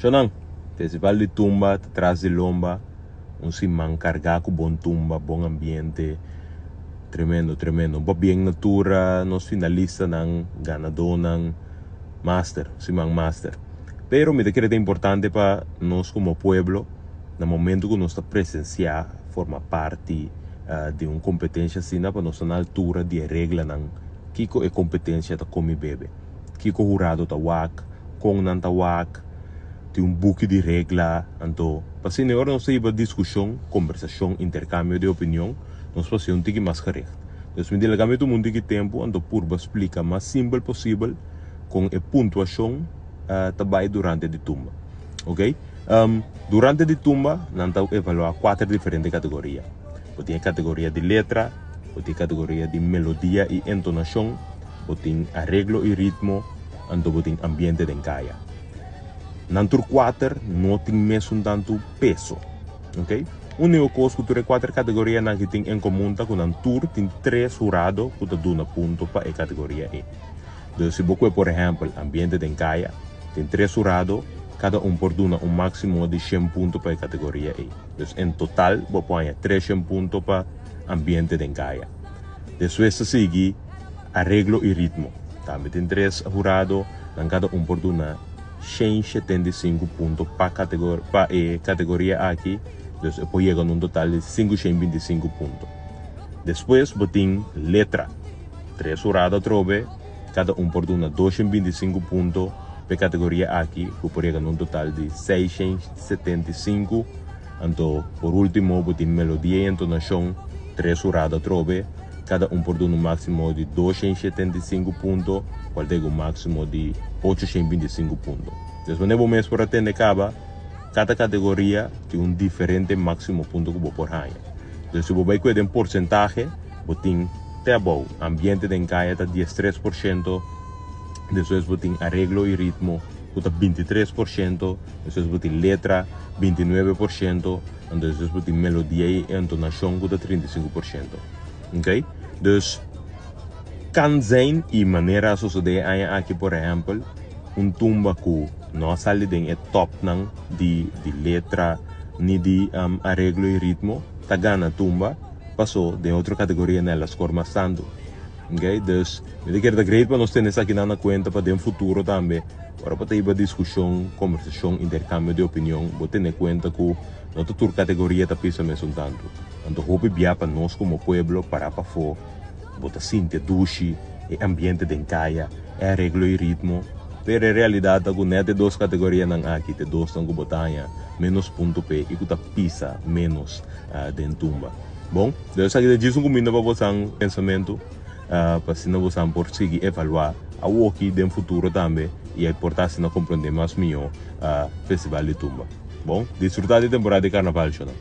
Shonnan, Festival di Tumba ta tras di lomba, un siman kargá ku bon tumba, bon ambiente, tremendo, tremendo. Un pabien na tur nos finalistanan, ganadónan, master, siman master. Pero mi ta kere ta importante pa nos komo pueblo, na momento ku nos ta presensiá, forma parti di un kompetensia asina, pa nos ta na altura di e reglanan, kiko e kompetensia ta komi bebe, kiko hurado ta wak, kon nan ta wak, tin un buki di regla, anto pa asina ora nos ta hiba diskushon, kombersashon, interkambio di opinion, nos por hasi un tiki mas gericht. Dus mi di laga mi tuma un tiki tempu anto purba splika mas simpel posibel kon e puntuashon ta bai durante di tumba. Ok, durante di tumba nan ta evaluá kuater diferente kategoria. Bo tin e kategoria di letra, bo tin e kategoria di melodia i entonashon, bo tin areglo i ritmo, anto bo tin ambiente den kaya. Nan tur kuater no tin mesun tantu peso. Ok? Úniko kos ku tur e kuater kategorianan aki tin en komun ta ku nan tur tin tres hurado ku ta duna punto pa e kategoria ei. Dus si bo kue por ehèmpel ambiente den kaya, tin tres hurado, kada un por duna un máksimo di shen punto pa e kategoria ei. Dus en total bo por haña treshen punto pa ambiente den kaya. Despues ta sigui areglo i ritmo. Tambe tin tres hurado, nan kada un por duna 175 punto pa pa e kategoria aki, dus e por yega na un total di 525 punto. Despues bo tin letra. Tres hurado atrobe, kada un por duna 225 punto pa e kategoria aki, ku por yega na un total di 675. Anto por último bo tin melodia i entonashon, tres hurado atrobe, kada un por duna un máksimo di 275 punto, kual ta yega un máksimo di 825 punto. Des manera bo mes por a tende kaba, kada kategoria tin un diferente máksimo punto ku bo por haña. Dus si bo bai kue den porsentahe, bo tin te abou, ambiente den kaya ta 13%, despues bo tin areglo i ritmo ku ta 23%, despues bo tin letra 29%, anto despues bo tin melodia i entonashon ku ta 35%. Ok? Dus kan zijn i manera a sosodé e aña aki por ehèmpel, un tumba ku no a sali den e tòpnan di di letra ni di areglo i ritmo ta gana tumba pasó den otro kategoria nan el a skor mas tantu. Ok? Dus mi ta kere ta great pa nos tene esakinan na kuenta pa den futuro tambe ora bo ta hiba diskushon, kombersashon, interkambio di opinion bo tene kuenta ku no ta tur kategoria ta pisa mesun tantu. Anto hopi bia pa nos komo pueblo para pafó bo ta sinti e dushi, e ambiente den kaya, e areglo i ritmo, pero e realidat ta ku nèt e dos kategorianan aki ta e dosnan ku bo ta haña ménos punto p'e i ku ta pisa ménos den tumba. Bon, dus esaki ta djis un kuminda pa bosan pensamentu, pa asina bosan por sigui evaluá awoki den futuro tambe i por ta asina komprendé mas mihó Festival di Tumba. Bon, disfrutá di temporada di karnaval, shonnan.